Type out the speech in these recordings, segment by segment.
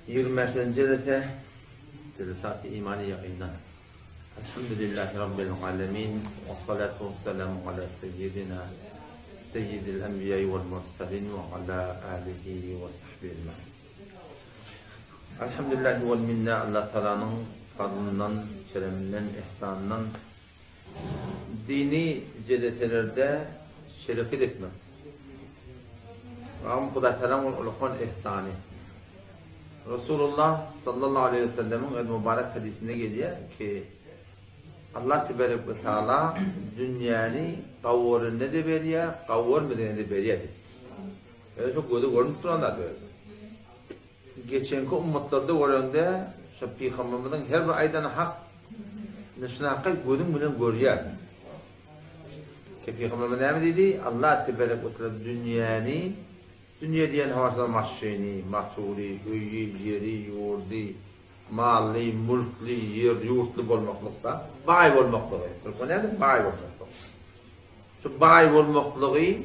25-nji jelese, Jelesat-y imany ýakyndan. Elhamdülillahi Rabbil alemin, we salatu we selamu ala seyyidina seyyidil enbiýai wal mursalin we ala alihi we sahbihi ecmain. Elhamdülillahi wal minna Allah Taalanyň fazlyndan, kereminden, ihsanyndan dini jeleselerde şereket etmek. Rabbim Hudaý Tagalaň ol ulukan ihsany. Resulullah sallallahu aleýhi we sellemiň öz mübarek hadysynda gelýär ki, Allah teberek we taala dünýäni gawurynda-da berýär, gawurmadygyna-da berýär diýip. Ýöne şu göze görnüp duran zat özi. Geçenki ummatlarda görende şu pygamberimiziň her bir aýdany hak. Indi şuny haky gözüň bilen görýärsiň. Ki pygamberimiz näme diýdi? Allah teberek we taala dünýäni dünýe diýen habarsyz maşyny, matury, öýi, ýeri, ýurdy, mally, mulkly, ýer, ýurtly bolmaklykda baý bolmaklygy. Türkmen näme baý bolmaklyk. Şu baý bolmaklygy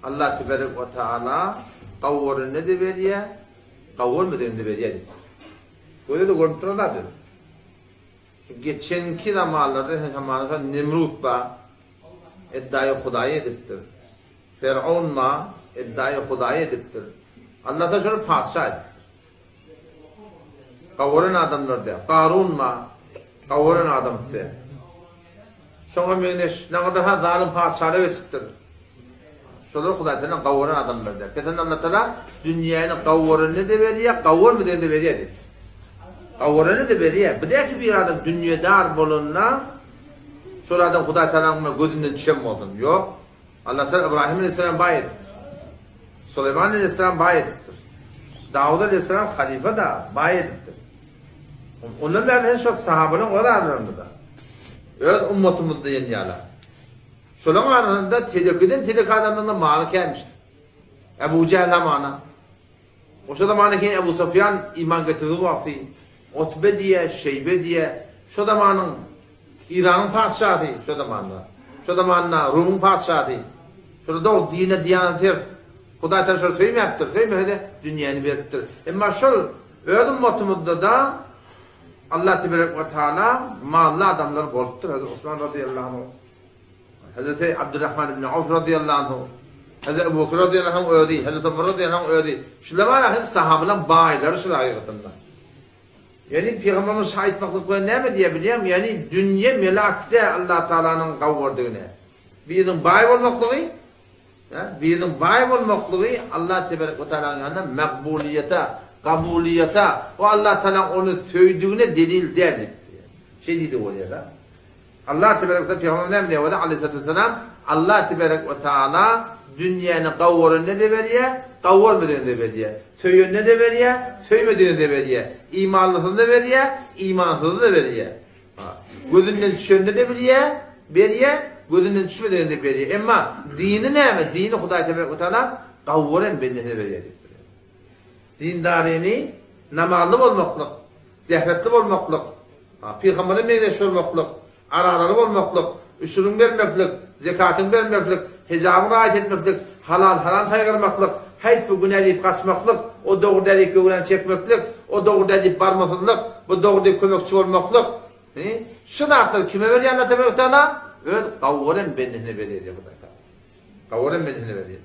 Allah teberek we taala gawurynda-da berýär, gawurmadygyna-da berýär diýipdir. Göze-de görnüp duran zat özi. Şu geçenki zamanlarda sen hamana Nemrut bar, eddaýy hudaýy edipdir. Fer'aun bar, eddaýy hudaýy edipdir. Allah da şony patyşa edipdir. Gawuran adamlar däl. Karun bar, gawuran adamsy. Şoňa meňzeş nagadar-ha zalym patyşalar geçipdir. Şolar Hudaý Tagala gawuran adamlar däl. Pesende Allah Tagala dünýäni gawuranyna-da berýär, gawurmadygyna-da berýär diýip. Gawuranyna-da berýär. Bu däl ki bir adam dünýedar bolanda şol adam Hudaý Tagalaň gözünden düşen bolsun. Ýok. Allah Tagala Ybrahym aleyhisselam baý edipdir. Suleýman aleyhisselam baý edipdir. Dawud aleyhisselam halyfa-da baý edipdir. Ondan bäri sen şol sahabalaryň öz aralarynda-da, öz ummatymyz diýen ýaly. Şolaryň arasynda telekeden telek adamlaryň maly kämişdir. Ebu Jähl zamana. Oşa zamana keyin Ebu Sufýan iman getirdi wagty, Utbe diýe, Şeýbe diýe, şo zamanyň Iranyň patyşasy şo zamanda. Şo zamanda Rumyň patyşasy. Şolar dogry dine diýana ters. Hudaý Taala şolary söýmäpdir, söýmese-de dünýäni beripdir. Emma şol öz ummatymyzda-da Allah teberek we taala mally adamlar bolupdyr. Hazreti Osman razyýallahu anhu, Hazreti Abdurrahman ibn Awf razyýallahu anhu, Hazreti Ebu Bekr razyýallahu anhu özi, Hazreti Omar razyýallahu anhu özi. Şular bar hem sahabalaryň baýlary şular hakykatynda. Ýagny Pygamberimiz şa aýtmaklyk bilen näme diýýär bilýäňmi? Ýagny dünýe melakde Allah Taalanyň gawurdygyny. Biriniň baý bolmaklygy, biriniň baý bolmaklygy Allah teberek we taalanyň ýanynda makbulyýete, kabulyýete we Allah Taalaň ony söýdügine delil däl diýipdir. Şeý diýdi bolýar-da. Allah teberek we taala Pygamberimiz näme diýýär bolýar? Aleyhissalatu vesselam Allah teberek we taala dünýäni gawuranyna-da berýär, gawurmadygyna-da berýär. Söýenine-de berýär, söýmedigine-de berýär. Imanlysyna-da berýär, imansyzyna-da berýär. Gözünden düşenine-de bilýär, berýär, gözünden düşmedigine-de berýär. Emma dini näme? Dini Hudaý teberek we taala gawuran bendesine berýär diýipdir. Dindaryny namazly bolmaklyk, dähretli bolmaklyk, pygambere meňzeş bolmaklyk, arazaly bolmaklyk, üşüriň bermeklik, zekatyň bermeklik, hijabyň raýat etmeklik, halal-haram saýgarmaklyk, haýp bu günä diýip gaçmaklyk, o dogry däl diýip göwräni çekmeklik, o dogry däl diýip barmasyzlyk, bu dogry diýip kömekçi bolmaklyk, şu zatlary kime berýär Allah tebarek we taala? Öz gawuran bendesine berýär diýýär Hudaý Taala. Gawuran bendesine berýär.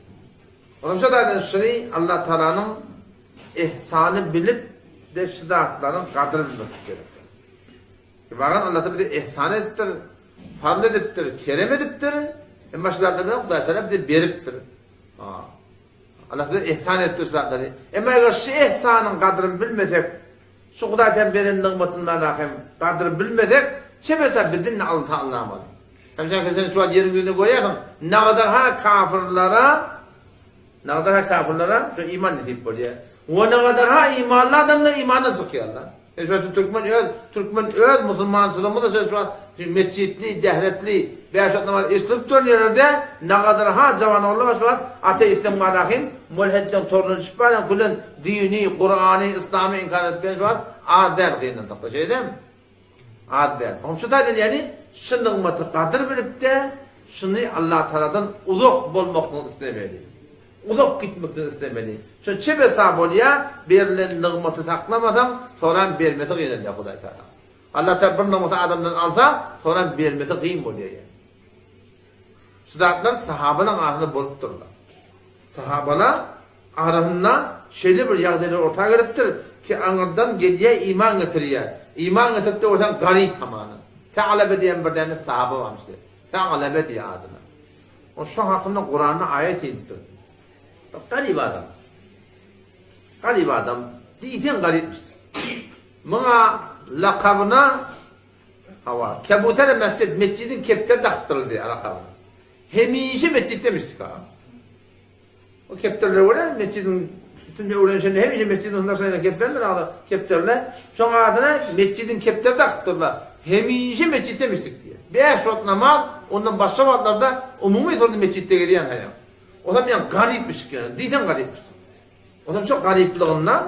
Olam şo taýdan şuny Allah Taalanyň ihsany bilip de şu zatlaryň gadyryny bilmek gerekdir. Bagan Allah Taala bize ihsan edipdir, fazl edipdir, kerem edipdir. Emma şu zatlary Hudaý Taala bize beripdir. Ha. Allah bize ihsan edipdir şu zatlary. Emma eger şu ihsanyň gadyryny bilmesek, şu Hudaý Taala beren nygmatyndan hem gadyryny bilmesek, çemese bizden Allah Taala almaly. Hemşe sen şu wagt ýeriň ýüzünde görýärsiň, nagadar-ha kafyrlara, nagadar-ha kafyrlara şu iman nesip bolýar. We nagadar-ha imanly adamlar imandan çykýarlar. E şu wagt türkmen öz türkmen öz musulmançylygymyz şu wagt metjitli, dähretli, bäş wagt namaz eşidilip duran ýerlerde nagadar-ha jawan oglanlar şu wagt ateistem garahym, mulhidden toruna düşüp barýan gülen dini, Kurany, yslamy inkar edip şu wagt az däl gynansak-da şeýdemi? Az däl. Oň şu taýdan ýagny şu nygmaty gadyr bilip-de, şuny Allatagaladan uzak bolmaklygyň üstüne berdi. Uzak gitmekden islemeli. Şo çep hesap bolýar, berlen nygmaty saklamasaň, soram bermesi gynalýar Hudaý Tagala. Allah Tagala bir nygmaty adamdan alsa, soram bermesi gyn bolýar ýa. Şu zatlar sahabalaň arasynda bolupdyrlar. Sahabalar arasynda şeýle bir ýagdaýlar orta gelipdir ki, aňyrdan gelýär iman getirýär. Iman getirip-de görseň garyp hamana. Sa'lebe diýen bir däne sahaba barmyş. Sa'lebe diýýär adyna. O şo hakynda Kuranda aýat inipdir. Bir garyp adam. Garyp adam diýseň garypmyş. Muňa lakabyna hawa, Kebuter mesjid, mesjidiň kepderi dakypdyrlar diýýär lakabyna. Hemişe mesjitdemiş ka. O kepderiler görä mesjidiň üstünde öwrenişende hemişe mesjidiň üstünde şeýle kepdendir agza kepderiler. Şoň adyna mesjidiň kepderi dakypdyrlar. Hemişe mesjitdemişdik diýýär. Bäş wagt namaz, ondan başga wagtlarda umumy surda mesjitde gezýän haýal. Olam ýaňy garypmyş eken, diýseň garypmyş. Olam şo garyplygyndan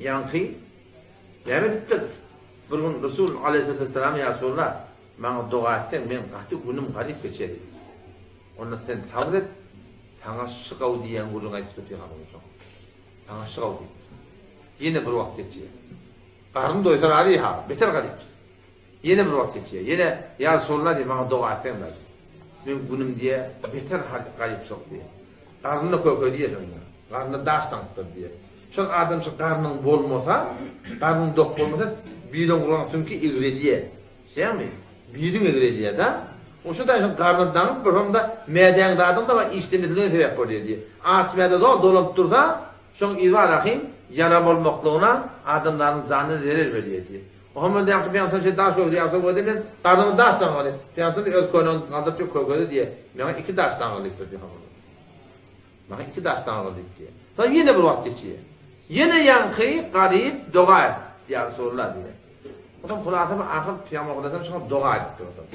ýaňky näme edipdir? Bir gün Resul aleýhissalatu wesselam ýa Resulallah, maňa doga etseň, meň gaty günüm garyp geçer diýipdir. Onda sen sabyr et, saňa şu gawy diýýän gürrüňi aýdypdyr pygamberimiz şoňa. Saňa şu gawy diýipdir. Ýene bir wagt geçýär. Garny doýsa razy-ha, beter garypmyş. Ýene bir wagt geçýär. Ýene, Ýa Resulallah diýýär, maňa doga etseň diýýär. Meň günüm diýýär, beter garypçylyk diýýär. Garnynda köke diýýär şonda. Garnynda daş daňypdyr diýýär. Şol adam şu garnyň bolmasa, garnyň dok bolmasa, biliň guran süňki egredýär. Şeými? Biliň egredýär-de. Oşa da şol garny daňyp bir onda mädäň zadyň da bar işlemezligine sebäp bolýar diýýär. Aç mäde zol dolanyp dursa, şoň yzy bar ahym ýara bolmaklygyna adamzadyň janyna zerer berýär diýýär. Muhammet ýagşy pygamber şeý daş kökedi ýagşy kökedi men garnymy daş daňaly. Pygamber öz köýnegini galdyryp diýip kökedi diýýär. Maňa iki daş daňaly diýipdir pygamber. Maňa iki daş daňaly diýip diýýär. Soň ýene bir wagt geçýär. Ýene ýaňky garyp doga et ýa Resulallah diýýär. Onsoň hulasa bir ahyr pygamber Hudaýdan şoňa doga edipdir onsoň.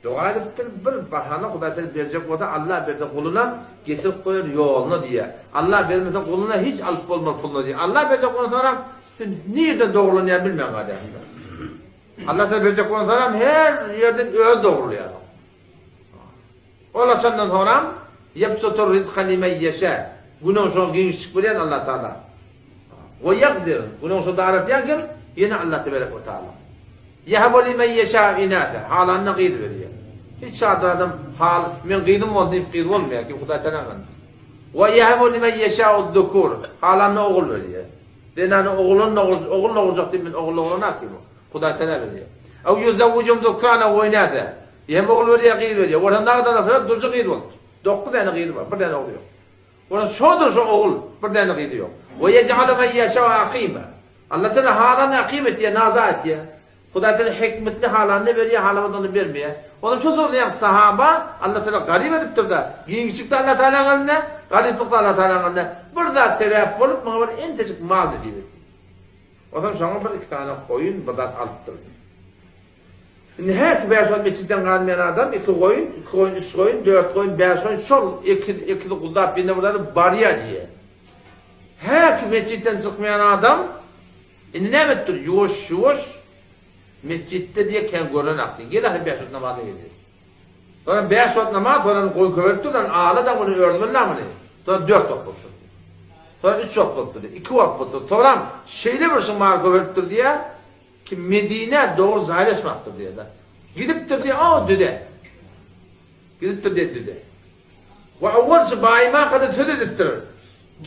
Doga edipdir, bir bahana Hudaý Tagala berjek bolsa Allah berse guluna getirip goýar ýoluna diýýär. Allah bermese guluna hiç alyp bolmaz puluna diýýär. Allah berjek bolsa sen nirden dogrulanýar bilmän galýarsyň. Allah sana berjek bolsa her ýerden öz dogrulaýar. Ol açandan soňram ýebsutur rizka limen ýeşe. Günüň şoňa giňişlik berýän Allah Tagala. We ýekdir. Günüň şo daratýan kim? Ýene Allah teberek we taala. Ýehebu limen ýeşâ inâse. Halanyna gyz berýär. Hiç şadyr adam hal men gyzym bolsun diýip gyz bolmaýar ki Hudaý tarapyndan. We ýehebu limen ýeşâ zukur. Halanyna ogul berýär. Zenany oglan ogul dogurjak diýip men ogul doguranak ki bu. Hudaý tala berýär. Ew ýuzewwijum zukrana we inâse. Hem ogul berýär, gyz berýär. Görseň dagy da durja gyz bolupdyr. Dokuz däne gyzy bar, bir däne ogly ýok. Onuň şodur şo ogul, bir däne gyzy ýok. We ýej'alu men ýeşâ akîme. Allah Teala halany akîm etýär, naza etýär. Hudaý Teala hikmetli halanyny berýär, halamadygyny bermeýär. Onuň şu zorlaýan sahaba Allah Teala garyp edipdir-de, giňişlikde Allah Tealanyň elinde, garyplykda Allah Tealanyň elinde. Bir zat sebäp bolup, muňa bir entejik mal nesip etdi. Onsoň şoňa bir iki sany goýun, bir zat alypdyr. Indi herki bäş wagt metjitden galmaýan adam iki goýun, iki goýun, üç goýun, dört goýun, bäş goýun şol ekiz, ekizi guzlap birine bir zady barýar diýýär. Herki metjitden çykmaýan adam indi näme edip dur? Ýuwaş ýuwaş metjitde diýýär kän görnenak diýýär. Gel ahyry bäş wagt namaza gelýär. Soňra bäş wagt namaz soňra goýun köpelip dur, ala da muny ördümeli da muny. Soňra dört wagt bolupdyr. Soňra üç wagt bolupdyr, iki wagt bolupdyr. Soňra şeýle bir şu mal köpelipdir diýýär. Ki Medinä dogry jaýlaşmapdyr diýýär-de. Gidipdir diýýär, o düze. Gidipdir diýýär düze. We owalçy baýymaka-da söz edipdir.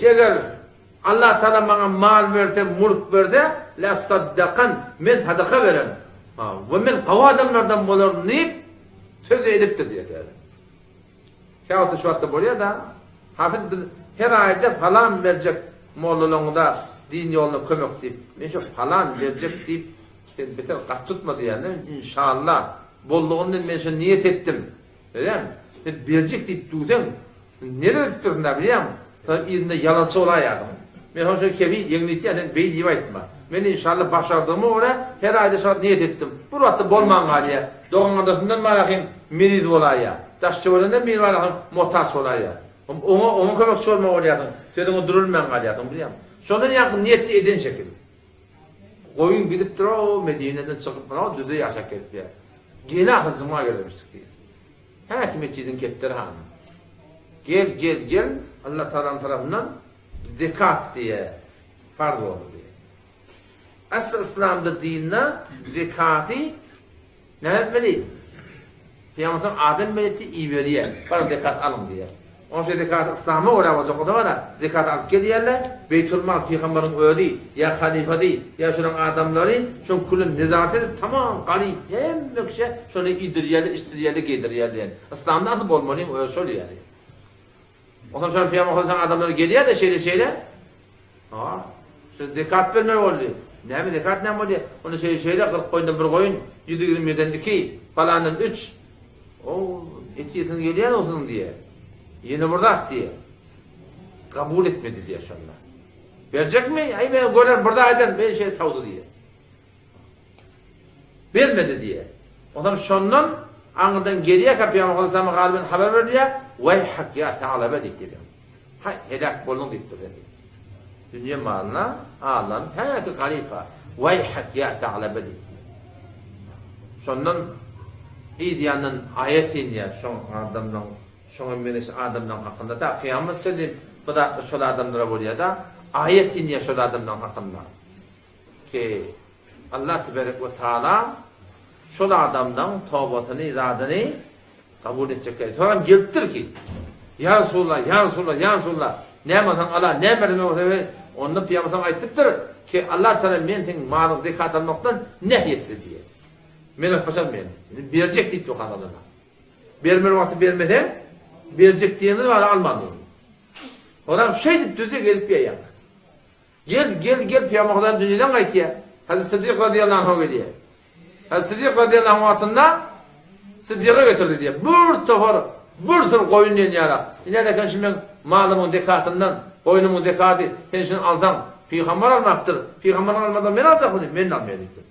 Eger Allah Taala maňa mal berse, mulk berse, la saddakan, men sadaka bererin. Ha, we men gowy adamlardan bolaryn diýip söz edipdir diýýär. Käwagtda şu wagtda bolýar-da, Hafyz biz her aýda falan berjek mollalaryňyza din ýoluna kömek diýip, men şo falan berjek diýip, sen beter gaty tutma diýýän-de, men inşallah boldugyndan men şo niýet etdim. Bilýäňmi? Sen berjek diýip duwseň, neler edip dursuň-da bilýäňmi? Soň yzynda ýalançy bolaýýarsyň. Men şonuň üçin kefi ýeňletýän, sen beý diýip aýtma. Men inşallah başardygyma görä her aýda şo wagt niýet etdim. Bir wagtda bolman galýar. Dogan-gardaşymdan barahym meriz bolaýýar. Daş-töweregimden biri barahym motaç bolaýýar. Oňa oňa kömekçi bolmaly bolýarsyň. Sözüňe durulman galýarsyň bilýäňmi? Şondan ýaňky niýetli eden şekil. Goýun gidipdir-ow, Medineden çykyp, munam düzde ýaşap gelipdir. Gel ahyr juma gelermişdik diýýär. Häki metjidiň kepderi hany. Gel, gel, gel. Allah Tagalanyň tarapyndan zekat diýe farz boldy diýe. Asly yslamda dinde zekaty näme etmeli? Pygamber adam beleti iberýär. Baryň zekat alyň diýýär. Onuň üçin zekaty yslama görä boljak bolsa bara zekat alyp gelýärler. Beýtulmal pygamberiň özi ýa halypasy ýa şolaryň adamlary şoň külüni nezaret edip tamam garyp hemme kişä şony iýdirýärler, içdirýärler, geýdirýärler diýen. Yslamda asyl bolmalyň özi şol ýaly. Onsoň şol pygamber sallallahu adamlary gelýär-de şeýle-şeýle. Ha, şu zekat bermeli boldy. Näme zekat näme bolýar? Onda şeýle-şeýle 40 goýundan bir goýun, 127-den 2, falandan 3. O, et ýesiň gelýän olsun diýýär. Ýene bir zat diýýär. Kabul etmedi diýýär şonda. Berjekmi? Aý men görer bir zat eden, men şeýle tawdy diýýär. Bermedi diýýär. Onsoň şondan aňyrdan gelýärkä Pygamber sallallahu aleyhi ve sellem habar berýär, "Weýhak ýa Sa'laba" diýip. Haý, heläk bolduň diýipdir sen diýip. Dünýe malyna aldan häki garypa, "Weýhak ýa Sa'laba" diýip. Şondan yz ýandan aýat inýär şoň adamlaň, şoňa meňzeş adamlaň hakynda ta kyýamat çenli bu zatlar şol adamlara bolýar-da, aýat inýär şol adamlaň hakynda. Ki, Allah teberek we taala şol adamlaň tobasyny, zadyny kabul etjek däl. Soram gelipdir ki, Ýa Resulallah, ýa Resulallah, ýa Resulallah, näme alsaň ala, näme berseň bolsa ber. Onda Pygamber sallam aýdypdyr ki, Allah taala men seň malyňy zekat almakdan nehy etdi diýip. Men alyp başarmaýan. Indi berjek diýipdir Hazalana. Bermeli wagty bermeseň, berjek diýeniňi bary alman diýip. Oram şeýdip düzde gelip ýaýýar. Gel, gel, gel, Pygamber Hudaý dünýeden gaýtýar. Hazreti Siddik razyýallahu anhu gelýär. Hazreti Siddik razyýallahu anhu wagtynda Siddiga getirdi diýýär. Bir topar, bir sürü goýun diýen ýaly. Ine eken şu meň malymyň zekatyndan, goýnumyň zekaty, sen şuny alsaň, pygamber almapdyr. Pygamber almasa men aljakmy diýip, men almaýan diýipdir.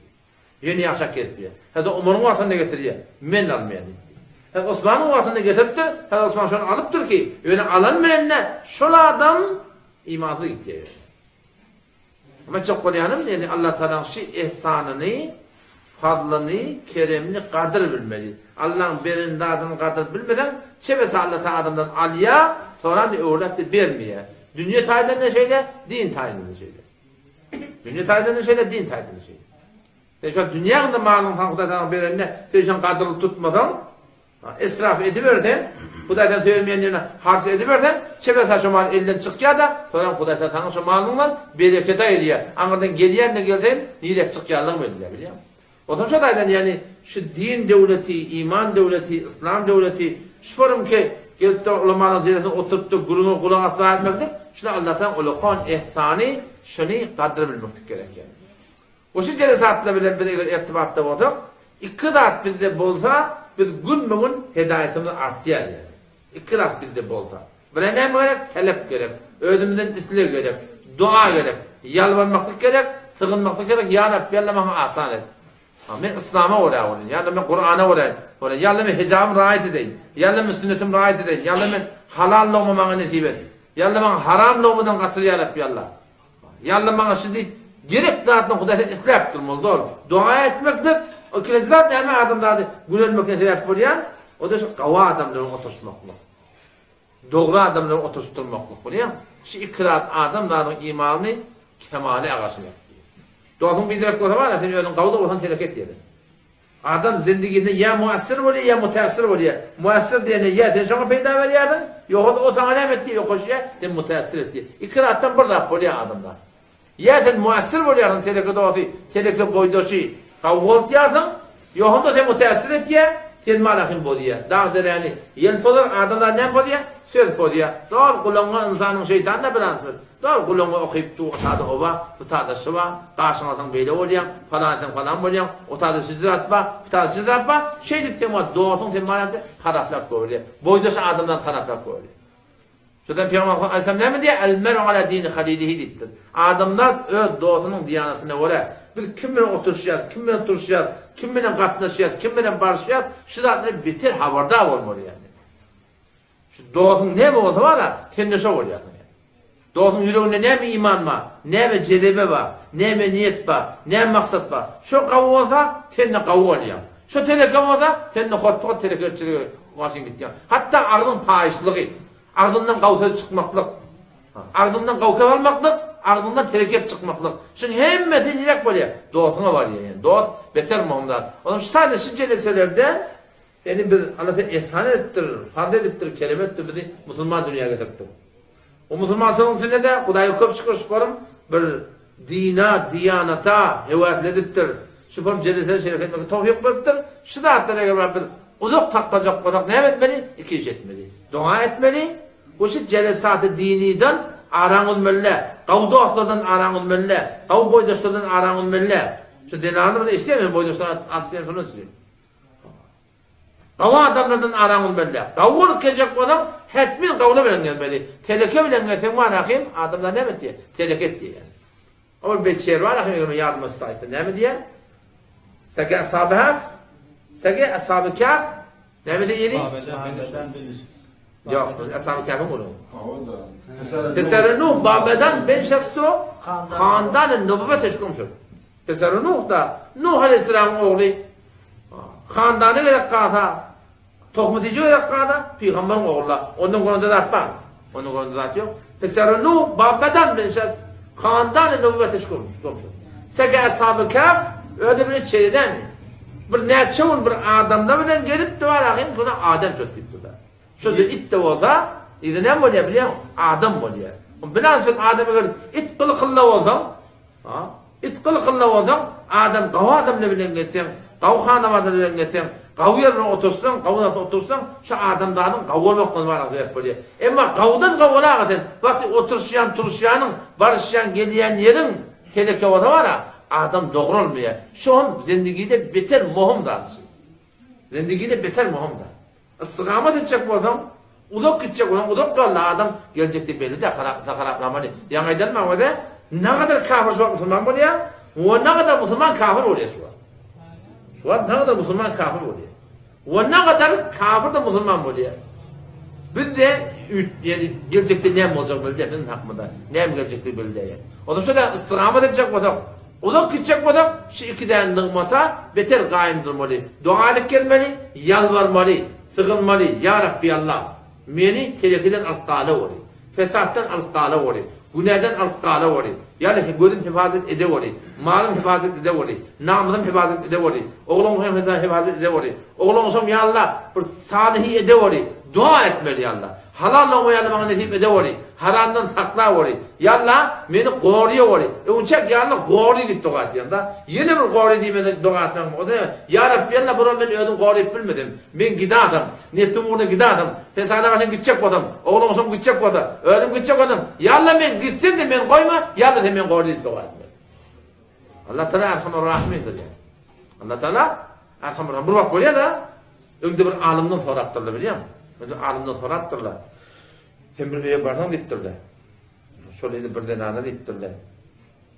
Ýene ýaşap gezipdir. Hazreti Omaryň wagtynda getirýär, men almaýan diýipdir. Hazreti Osmanyň wagtynda getiripdir, Hazreti Osman şony alypdyr ki, ýöne alan bilen-de şol adam Imansyz gitýär ýöne. Ama çok bolýanym ýani Allah Tagalaň şu ihsanyny, fazlyny, keremini gadyr bilmeli. Allaň beren zadyny gadyr bilmeseň, çebese Allah Tagala adamdan alýar, soran öwrüläp-de bermeýär. Dünýe taýdan-da şeýle, din taýdan-da şeýle. Dünýe taýdan-da şeýle, din taýdan-da şeýle. Sen şol dünýäňde malyň saňa Hudaý saňa berende, sen şoň gadyryny tutmasaň, Israf ediberseň, Hudaýdan söýülmeýän ýerine harç ediberseň, çebesa şo mal elden çykýar-da, soňam Hudaý saňa şo malyňdan bereket aýyrýar. Aňyrdan gelýän-de gelseň, nirä çykýanlygy belli däl, bilýäňmi? Onsoň şo taýdan, ýagny şu din döwleti, iman döwleti, yslam döwleti, şu forumky gelip-de ulamalaryň jelesinde oturyp-da gürrüňe gulak asyp etmeklik, şular Allataň ulakan ihsany, şuny gadyr bilmeklik gerek ýagny. We şu jelesatlar bilen biz eger irtibatda bolsak, iki zat bizde bolsa, biz günbe-gün hedaýatymyz artýar ýaly. Iki zat bizde bolsa. Bire näme gerek? Talep gerek. Özümizden isleg gerek. Dua gerek. Ýalbarmaklyk gerek, sygynmaklyk gerek, Ýa Rabbi Alla maňa asan et. Men yslama görä bolaýyn. Ýa Alla men Kurana görä bolaýyn. Ýa Alla men hijabymy raýat edeýin. Ýa Alla men sünnetimi raýat edeýin. Ýa Alla men halal logma maňa nesip et. Ýa Alla maňa haram logmadan gaçyr ýa Rabbi Alla. Ýa-da maňa şu diýip, gerek zadyny Hudaý sen isläp durmaly, dogry. Doga etmeklik, o ikinji zat näme adamzady gülelmekine sebäp bolýar? O-da şu gawy adamlaryň oturyşmaklyk. Dogry adamlaryň oturyşyp durmaklyk, bolýarmy? Şu iki zat adamzadyň imanyny kemala agaşyna äkidýär. Dostuň biderek bolsa bar-a, sen özüň gawy-da bolsaň telek etýär. Adam zindigisinde ýa muassir bolýar, ýa mutassir bolýar. Muassir diýende ýa sen şoňa peýda berýärsiň, ýogsa-da o saňa näme etýär, ýokaşýar, seni mutassir etýär. Iki zatdan bir zat bolýar adamda. Ýa sen muassir bolýarsyň, teleke dosty, teleke boýdaşy gawy goltýarsyň, ýogsa-da seni mutassir etýär, sen malahym bozýar. Dag-deräni ýel pozar, adamzat näme pozýar? Söz pozýar. Dogry, gulagyňa ynsanyň şeýtan-da bilen söz. Dogry, gulagyňa okyp dur, o tada o bar, bu tada şu bar, gaşyňy alsaň beýle bolýaň, falan etseň falan bolýaň, o tada şu zat bar, bu tada şu zat bar, şeýdip seň wagt dostuň seni barýança haraplap goýberýär. Boýdaş adamdan haraplap goýberýär. Şodan Pygamber aleyhisselam näme diýýär? El mer'u ala dini halilihi diýipdir. Adamzat öz dostunyň diýanatyna görä, biz kim bilen oturyşýarys, kim bilen turuşýarys, kim bilen gatnaşýarys, kim bilen baryşýarys, şu zatdan beter habardar bolmaly ýaly. Şu dostuň näme bolsa bar-a, sen-de şo bolýarsyň ýa. Dostuň ýüreginde näme iman bar, näme jezebe bar, näme niýet bar, näme maksat bar, şo gawy bolsa, sen-de gawy bolýaň. Şo teleke bolsa, sen-de hotba-hot telekeçilige başyň gitýär. Hatda agzyň paýyşlygy. Agzyňdan gawy söz çykmaklyk. Agzyňdan gawy kep almaklyk, agzyňdan telekep çykmaklyk. Şuň hemmesi nirek bolýar? Dostuňa barýar. Ýani dost beter möhüm zat. Onam şu taýda şu jeleselerde ýani biz Allah Teala ihsan edipdir, fazl edipdir, kerem edipdir bizi musulman dünýä getiripdir. Bu musulmançylygyň içinde-de Hudaýa köp şükür şuparym bir dina, diýanata höwesli edipdir. Şuparym jeleselere şerek etmeklige towfyk beripdir. Şu zatlary eger biz uzak saklajak bolsak näme etmeli? Iki iş etmeli. Doga etmeli we şu jelesaty diniden araňy üzmeli-dä. Gawy dostlardan araňy üzmeli-dä. Gawy boýdaşlardan araňy üzmeli-dä. Şu zenanlar bilen eşidýän men boýdaşlar atlaýan şondan üçin. Gawy adamlardan araňy üzmeli-dä. Gawy bolup gezjek bolsaň, hetmin gawla bilen gezmeli. Teleke bilen gezseň bar ahym, adamlar näme etýär? Teleke etýär. Ol bir şeýr bar ahym eger men ýadyma düşse aýtsam. Näme diýýär? Sege ashaby haf, sege ashaby kaf, näme diýýär? Ýok, ashaby kafyň gürrüňi. Peseri Nuh babadan benşesto handan nübüwwet eşgum şut. Peseri Nuh da Nuh aleyhisselamyň ogly handana gerek galsa Tohmy tije gerek galsa pygamberiň ogly ondan görende zat bar. Ondan görende zat ýok. Peseri Nuh babadan benşes handany nübüwwet eşgum şut. Sege ashaby kaf özi bir içeri dämi? Bir näçe gün bir adamlar bilen gezipdi bar ahym şona adam şut diýipdirler. Şo-da it-de bolsa, yzy näme bolýar bilýäňmi? Adam bolýar. Bilan sen adam eger it gylykynda bolsaň, ha? It gylykynda bolsaň, adam gawy adamlar bilen gezseň, gawy hanabadalar bilen gezseň, gawy ýer bilen otursaň, gawy zatda otursaň, şo adamzadyň gawy bolmaklygyna baran sebäp bolýar. Emma gawudan gawy bolaga sen, wagty oturyşýan, turuşýanyň, baryşýan, gelýän ýeriň teleke bolsa bara, adam dogralmaýar. Şo hem zendigide beter mohum zat. Zendigide beter mohum zat. Ystygamat etjek bolsaň, uzak gitjek bolsaň, uzak ýolda adam geljekde belli-dä, haraplamaly. Ýaňy aýdan maňa-da, nagadar kafir şu wagt musulman bolýar, we nagadar musulman kafir bolýar şu wagt. Şu wagt nagadar musulman kafir bolýar. We nagadar kafir-da musulman bolýar. Bizde ýani geljekde näme boljagy belli däl, biziň hakymyzda näme geljekdigi belli däl. Onsoň şo-da ystygamat etjek bolsak, Uzak gitjek bolsak, şu iki däne nygmata beter gaýym durmaly. Doga edip gelmeli, ýalbarmaly, sygynmaly, Ýa Rabbi Allah! Meni telekiden alyp galaweri. Fesatdan alyp galaweri. Günäden alyp galaweri. Ýa-da gözüm hifazat edeweri. Malym hifazat edeweri. Namysym hifazat edeweri. Oglan-uşagym hifazat edeweri. Oglan-uşagym ýa Allah, bir salyhy edeweri. Doga etmeli ýa Allah. Halal logma ýaly maňa nesip edeweri, haramdan saklaweri. Ýa Alla, meni goryaweri. Öňçäk ýa Alla gory diýip doga etýän-da. Ýene bir gory diýmeden doga etmegiň o näme? Ýa Rabbi Alla bir men özüm goryp bilmedim. Men gidadam. Nebsim ugruna gidadam. Pesada başyna gitjek bolsam, oglan-uşagym gitjek bolsa, özüm gitjek bolsam, Ýa Alla men gitsem-de meni goýma, Ýa Alla sen meni gory diýip doga etmeli. Allah Taala Erhamur Rahimindir ýa. Allah Taala Erhamur Rahim. Bir wagt bolýar-da, öňde bir alymdan sorapdyrlar bilýäňmi? Önde alymdan sorapdyrlar. Sen bir öýe barsaň diýipdirler. Şol ýerde bir zenana diýipdirler.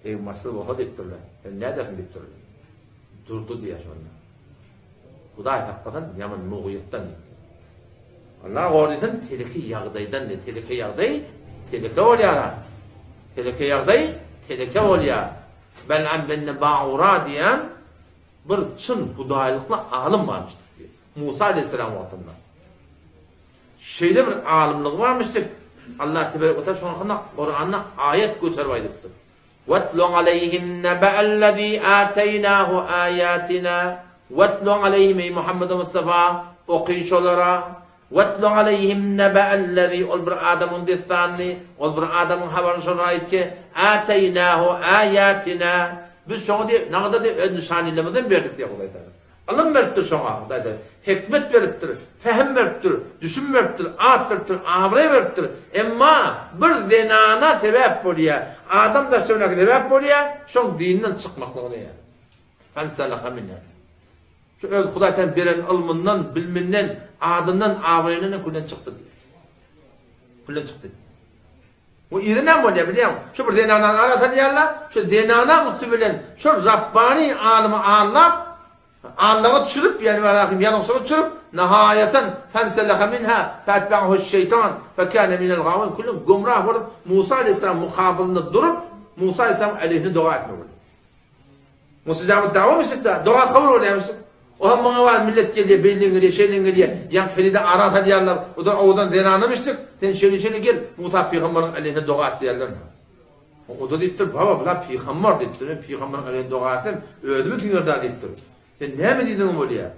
Egin-başsyz bolsa diýipdirler. Sen nädersiň diýipdirler. Durdy diýýär şonda. Hudaý saklasyn ýaman mugyýetden diýipdir. Allah gorasyn teleke ýagdaýdan diýip, teleke ýagdaý teleke bolýar-a. Teleke ýagdaý teleke bolýar. Bel'am bin Ba'ura diýen bir çyn hudaýlykly alym barmyş diýip. Musa aleyhisselam wagtynda. Şeýle bir alymlygy barmyş diýip, Allah tebarek we taala şonuň hakynda Kuranda aýat göterip aýdypdyr. Wetlu aleýhim nebe'ellezî âteýnâhu âyâtinâ Wetlu aleýhim eý Muhammed Mustafa oky şolara Wetlu aleýhim nebe'ellezî ol bir adamyň dessanyny ol bir adamyň habaryny şolara aýt ki âteýnâhu âyâtinâ biz şoňa diýip nagada diýip öz nyşanylarymyzdan berdik diýýär Hudaý Tagala. Ylym beripdir şoňa Hudaý Tagala. Hikmet beripdir, fehim beripdir, düşüm beripdir, at beripdir, abraý beripdir. Emma bir zenana sebäp bolýar, adam daşlygyndaky sebäp bolýar, şoň dininden çykmaklygyna ýa. Fensalaha minha. Şu öz Hudaý Tagala beren ylmyndan, biliminden, adyndan, abraýyndan külden çykdy diýýär. Külden çykdy. Bu yzy näme bolýar bilýäňmi? Şu bir zenanany ara salýarlar, şu zenanaň üsti bilen şol Rabbany alymy aldap, aldaga düşürip, ýagny welahym ýalňyşlyga düşürip, nahaýatan fenseleha minha feetba'ahuş-şeýtan fekâne minel-gâwîn küllen gümrah bolup, Musa aleýhissalam mukabylynda durup, Musa aleýhissalamyň aleýhine doga etmek bolýar. Mustajabud dawa müşrikde, doga kabul bolýarmyş. Oha muňa bar millet gelýär, beýle gelýär, şeýle gelýär. Ýaňky heleýde ara salýarlar. O-da owadan zenanam içdik. Sen şeýle-şeýle gel, Musa pygambaryň äleyhine doga et diýýärler. O-da diýipdir, Baba, bula pygambar diýipdir. Men pygambaryň äleyhine doga etsem, özümi siňer-dä diýipdir. Sen näme diýdigiň bolýar?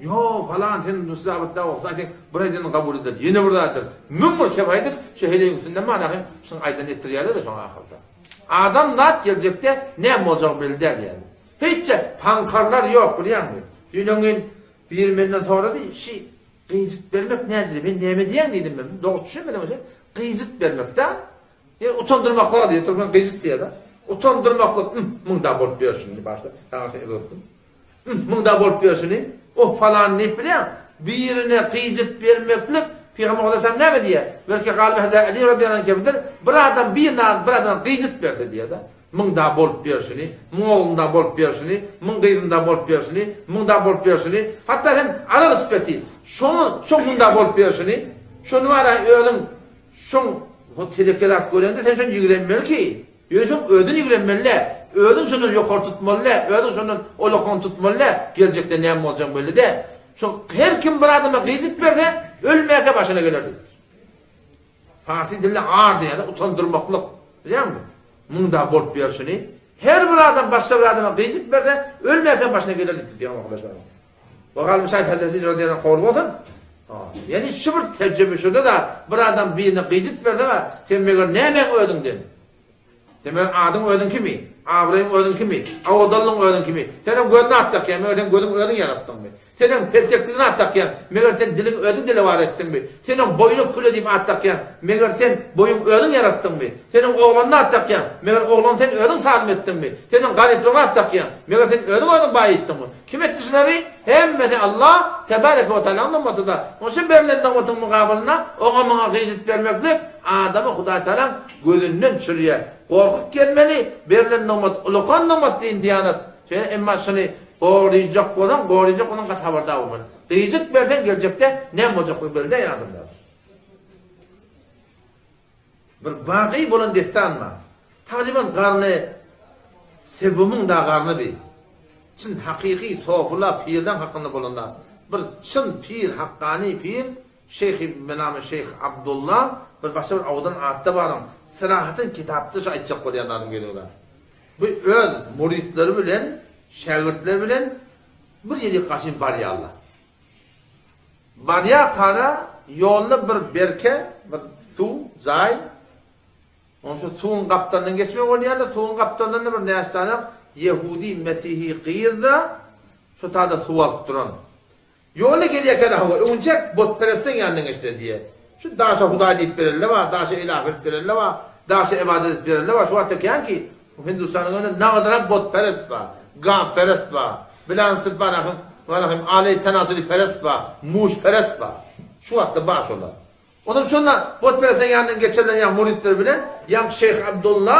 Ýo, palan, sen musabatda bolsa, sen bir aýdanyňy kabul eder, ýene bir zat eder. 1001 kep aýdyp, şu heleýiň üstünden manahy şuň aýdanyny etdirýärler-de şoňa ahyrda. Adam zat geljekde näme boljagy belli däl ýaly. Hiç-de paňkarlar ýok bilýäňmi? Düýn öňňin biri menden sorady, şi gyjyt bermek näcile, men näme diýýäň diýdim men, dogry düşünmedim şi gyjyt bermek-dä. Ýa utandyrmaklyk diýýär, türkmen gyjyt diýýär-de. Utandyrmaklyk, hm, muňda bolup ýörşüni başda, saňa şeýle uzatdym. Hm, muňda bolup ýörşüni, o falan diýip bilýäň. Birine gyjyt bermeklik, Pygamber aleyhisselam näme diýýär? Belki galyp Hazreti Ali radiyallahu anh kemdir, bir adam bir bir adama gyjyt berse diýýär-de. Muňda bolup ýörşüni, muň oglunda bolup ýörşüni, muň gyzynda bolup ýörşüni, muňda bolup ýörşüni, hatda sen arak içip ýaty, şoňa, şoň munda bolup ýörşüni, şony bara özüň şoň bu teleke zat görende sen şony ýigrenmeli ki, ýöne şoň özüni ýigrenmeli-dä, özüň şondan ýokary tutmaly-dä, özüň şondan olakan tutmaly-dä, geljekde näme boljagyň belli-dä. Şo her kim bir adama gyzyp berse, ölmäkä başyna geler diýipdir. Parsy dilde ar diýýär-de, utandyrmaklyk. Bilýäňmi? Munda bolup ýörşüni. Her bir adam başga bir adama gyzyp berse, ölmäkä başyna geler diýipdir Pygamber aleyhisselam. We galym şaýt Hazreti radiyallahu anh kowul bolsun. Ýani şu bir tejribe şurada da bir adam birine gyzyp berse, sen meger nämäň özüňden? Sen meger adyň özüň kimi? Abraýyň özüň kimi? Awadanlygyň özüň kimi? Senem gözüni at dakýaň, meger sen gözüň özüň ýaratdyňmy? Senem peltekligini at dakýaň, meger sen diliňi özüň dilewar etdiňmi? Senem boýuna küle diýip at dakýaň, meger sen boýuň özüň ýaratdyňmy? Senem oglanyna at dakýaň, meger oglany sen özüň salym etdiňmi? Senem garyplygyna at dakýaň, meger sen özüň özüň baýytdyňmy? Kim etdi şulary? Hemmesi Allah tebareke we tealanyň nygmatyda. Onuň üçin berlen nygmatyň mukabylynda oňa muňa gyjyt bermeklik adamy Hudaý Tagalaň gözünden düşürýär. Gorkup gezmeli, berlen nygmat ulakan nygmat din diýanat. Şeýle emma şuny goryjak bolsaň, goryjak bolsaň gaty habardar bolmaly. Gyjyt berseň geljekde näme boljakdygy belli däl adamlar. Bir bagy bolan dessan bar. Tagryban garny Sebumyň da garny bi. Çyn hakyky sofula pirleň hakynda bolan zat. Bir çyn pir hakkany pir şeýhi benamy şeýh Abdulla bir başga bir owadan atda baryň syrahatyn kitapda şu aýtjak bolýan zadym gelip zat. Bu öz muritleri bilen şägirtleri bilen bir ýerik gaşyn barýarlar. Barýarkara ýolda bir berke, bir suw, jaý, onuň şu suwuň gapdalyndan geçmek bolýar-da, suwuň gapdalyndan-da bir näçe sany ýehudi, mesihi gyz-da şo taýda suw alyp duran. Ýolda gelýärkä-de hawa, öňünçäk butperestleň ýanyndan geçdi diýýär. Şu daşa hudaý diýip berende bar, daşa ilah bilip berende bar, daşa ybadat edip berende bar. Şu wagtda känki Hindistanyň önünde nagadyrak butperest bar, gawperest bar, bilansy barahym, barahym aleý tenasüli perest bar, muşperest bar. Şu wagtda bar şolar. Ondan şonda butperestiň ýanyndan geçenler ýa muritler bilen ýaňky Şeýh Abdulla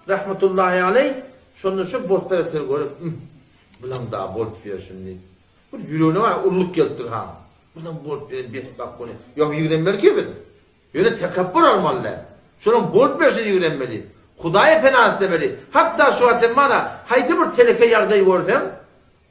rahmetullahi aleý şonda şu butperestleri görüp, Bulam da bolup ýör şindi. Bir ýüregine bar urlup gelipdir ha. Bulam bolup ýören betbagt bolýar. Ýok ýigrenmeli ki biz. Ýöne tekepbur olmaly däl. Şonuň bolup berşini ýigrenmeli. Hudaýa pena islemeli. Hatda şu wagt hem mana haýsy bir teleke ýagdaý görseň,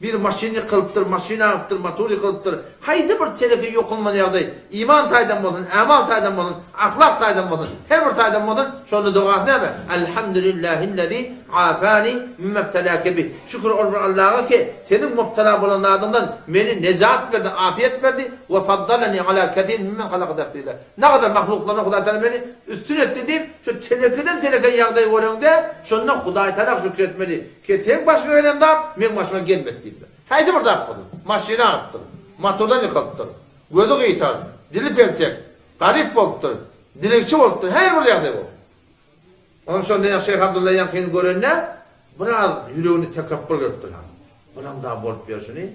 bir maşyn ýykylypdyr, maşyn agypdyr, motor ýykylypdyr, haýsy bir teleke ýokulmaly ýagdaý, iman taýdan bolsun, amal taýdan bolsun, ahlak taýdan bolsun, her bir taýdan bolsun, şonda dogasy näme? Elhamdülillahillezî afani mimmebtelâke bih. Şükür ol bir Allaha ki, seniň mubtala bolan zadyňdan meni nejat berdi, afiýet berdi, we faddalani ala kesirin mimmen halaka tefdila. Nagadar mahluklardan Hudaý Tagala meni üstün etdi diýip, şu telekeden teleke ýagdaý göreňde, şonda Hudaý Tagala şükür etmeli ki, seň başyňa gelen zat meň başyma gelmedi diýipdir. Haýsy bir zat bolsun, maşyny agypdyr, motordan ýykylypdyr, gözi gyýtar, dili peltek, garyp bolupdyr, dilegçi bolupdyr, her bir ýagdaý bolsun. Onuň şonda ýa Şeýh Abdylla ýaňkyny görende, biraz ýüregine tekepbur gelipdir han. Bulam da bolup ýörşüni.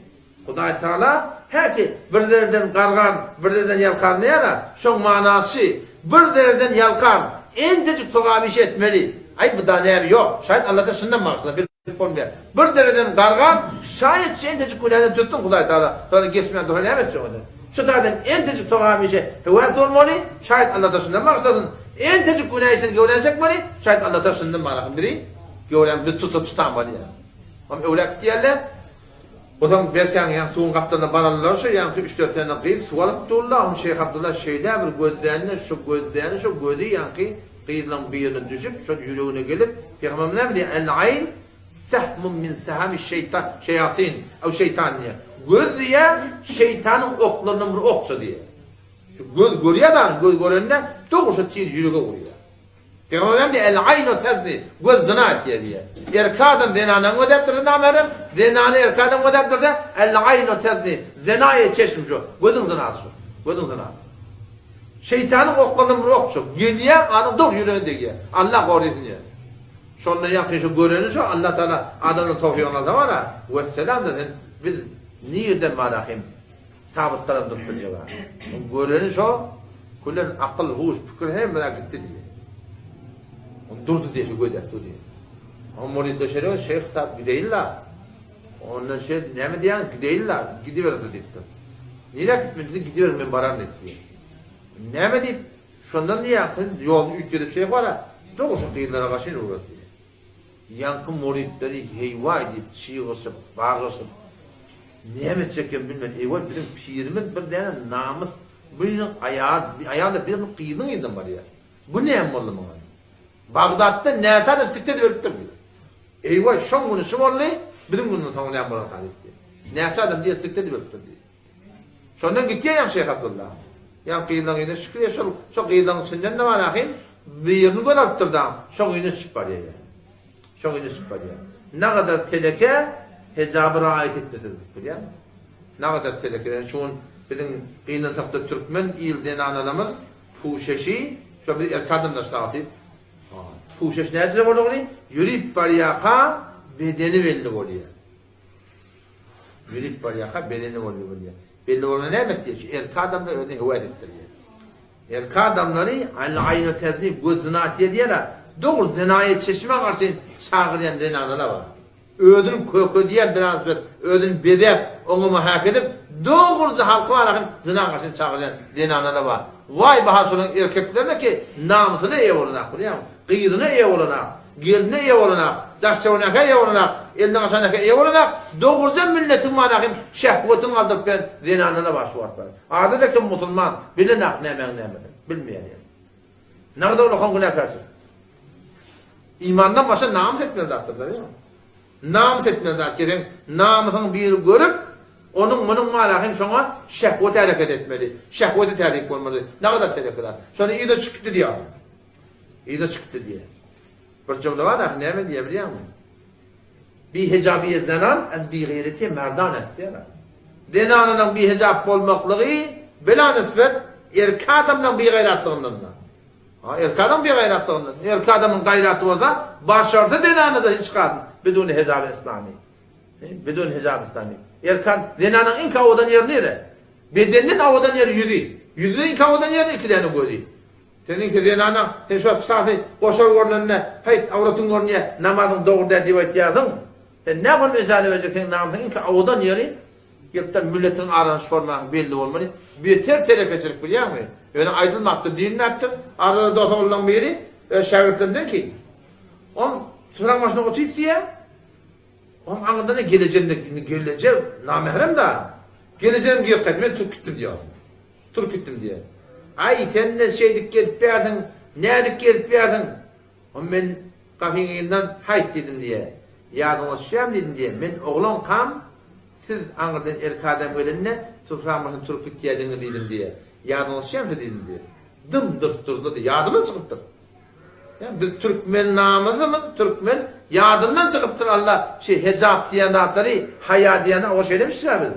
Hudaý Tagala, häki, bir zerden gargan, bir zerden ýalkar diýýär-ä, şoň manasy, bir zerden ýalkar, entejik sogap iş etmeli. Aý, bu da näme, ýok, şaýat Allata şundan bagyşla, bilip bolmaýar. Bir zerden gargan, şaýat şu entejik günäden tutsun Hudaý Tagala, soňra geçmän dursa näme etjek onda? Şu taýdan entejik sogap işe höwes bolmaly, şaýat Alla şundan bagyşlasyn. Entejik günä işden göwrä çekmeli, şaýat Alla şundan barahym biri göwrämizi tutup tutan bolýar. Hem öwläk diýerler. Ozaň Berkäň ýaň suwuň gapdalyna baranlar şo ýaňky üç-dört sany gyz suw alyp durlar, oň Şeýh Abdylla şeýle bir gözlände şo gözläni şo gözi ýaňky gyzlaň birine düşüp şol ýüregine gelip Pygamberimiz näme diýýär El-aýn sehmun min sehami şeýtan şeýatyn ew şeýtan diýýär. Göz diýýär şeýtanyň oklaryndan bir okça diýýär. Şu göz görýär da göz görende dogry şo tiz ýürege urýar. Pygamberimiz diýýär, El-aýnu tezni, göz zyna etýär diýýär. Erkek adam zenanany gözläp dursa namährem, zenany erkek adam gözläp dursa, El-aýnu tezni, zenaýy çeşm şu, gözüň zynasy şu, gözüň zynasy. Şeýtanyň oklaryndan bir ok şu, gelýär, adam dogry ýüregine degýär. Allah gorasyn diýýär. Şonda ýaňky şu göreni şu Allah Taala adamdan towfygyny alsa bar-a, wesselam-da sen biz nirden barahym. Sabyt gadam durup biljek-ä. Oň göreni şo, külen akyl, huş, pikir hemme zat gitdi diýýär. Oň durdy diýýär, şu gözläp dur diýýär. Oň muridler şeýle, şeýh sahib gideýin-la. Ondan şeýh näme diýýäňiz, gideýin-la, gidiberdi diýipdir. Nirä gitmeli diýse, gidiber, men bararyn diýip diýýär. Näme diýip, şondan diýýär, sen ýoluny üýtgedip şeýh bar-a, dogry şu gyzlara garşy ugrat diýýär. Ýaňky muritleri heý-waý diýip çygyryşyp, bagyryşyp, näme etjeklerini bilmän, eý-waý, biziň pirimiz bir däne namys, biriniň aýal, aýal-da biriniň gyzynyň yzyndan barýar. Bu näme boldy muňa? Bagdatda näçe adam sikde edip ölüpdir diýip. Eý-waý, şoň güni şu boldy, biziň günümiziň soňy näme bolarka diýip. Näçe adam diýip sikde edip ölüpdir diýip. Şondan gitýär ýaňky Şeýh Abdylla. Ýaňky gyzlaň yzyna düşüp gidýär, şol şo gyzlaň içinden-de bar ahym, birini göz alypdyr daň, şoň yzyna düşüp barýar ýa. Şoň yzyna düşüp barýar. Nagadar teleke hejaby raýat etmesizlik bilýäňmi? Nagadar teleke. Ýani şu gün biziň gynansakda türkmen il zenanalarymyz puşeşi, şo biz erkek adamlar şaga diýip, puşeş näçe boldugyny ýörüp barýarka bedeni belli bolýar. Ýörüp barýarka bedeni boldy bolýar. Belli bolanda näme etýär? Şu erkek adamlar özüne höwes etdirýär. Erkek adamlary al-aýnu tezni göz zyna etýär diýýär-ä. Dogry zynaýa çeşmä garşy çagyrýan zenanalar bar. Özüni kökedýän birazbet, özüni bezäp, oňa mähek edip, dogruja halky bar ahym zyna garşy çagyrýan zenanalar bar. Waý baha şolaryň erkeklerine ki namysyna eýe bolanak bilýäňmi? Gyzyna eýe bolanak. Gelnine eýe bolanak, daş-töwerekä eýe bolanak, elden gaçanaka eýe bolanak, dogruja milletiň manahym şehwetini galdyryp beren zenanlara bar şu wagtlar. Ady-da kim musulman, bilenak nämäň nämedigini. Bilmeýär ýa. Nagda ulakan günäkärçilik. Imandan başa namys etmeli zatdyr da ýa. Namys etmeli zat gerek. Namysyň biri görüp, onuň munuň manahym şoňa şehwet hereket etmeli. Şehwete tärik bolmaly. Nagda teleke zat. Şony yza çykdy diýýär. Yza çykdy diýýär. Bir jümle bar ahy näme diýýär bilýäňmi? Bihejabiýe zenan az bigaýretiýe merdan est diýýär. Zenanynyň bihejap bolmaklygy bela nisbet erkek adamlaryň bigaýratlygyndan. Ha, erkek adam bigaýratlygyndan. Erkek adamyň gaýraty bolsa, başarsa zenany-da hiç galsyn biduni hejaby islami. Bidun hijab islami. Erkek zenanyň iň owadan ýeri nire? Bedenden owadan ýeri ýüzi. Ýüzüniň iň owadan ýeri iki däne gözi. Seniňki zenana, sen şo şahsy goşar görnende, häýt, awratyň görünýär, namazyň dogry däl diýip aýtýarsyň. Sen näme bolup ejaza berjek, seň namysyň iňki owadan ýeri, ýylkdan milletiň arasyny şormaň belli bolmaly. Beter telekeçilik bilýäňmi? Ýöne aýdylmapdyr, diýilmäpdir. Arada dos oglanlaň biri öz şägirtlerinden ki, Ol tüfeň başynda otyr diýýär. Oň aňyrdan-da gelejemde, indi geleje namährem da. Gelejem girip gaýtdy, men turup gitdim diýýär. Turup gitdim diýýär. Aý, sen-de şeýdip gezip ýärsiň, nädip gezip ýärsiň? Oň men gapyň yzyndan haýt diýdim diýýär. Ýadyňyza düşýärmi diýdim diýýär. Men oglankam siz aňyrdan erkek adam gelende supraň başyna turup gitýärdiňiz diýdim diýýär. Ýadyňyza düşýärmi şo diýdim diýýär. Dym-dyrs durdy diýýär. Ýadymdan çykypdyr. Ýa biz türkmen namysymyz türkmen ýadyndan çykypdyr Alla şi hejap diýen zatlary haýa diýen o şeýlemişdir biz.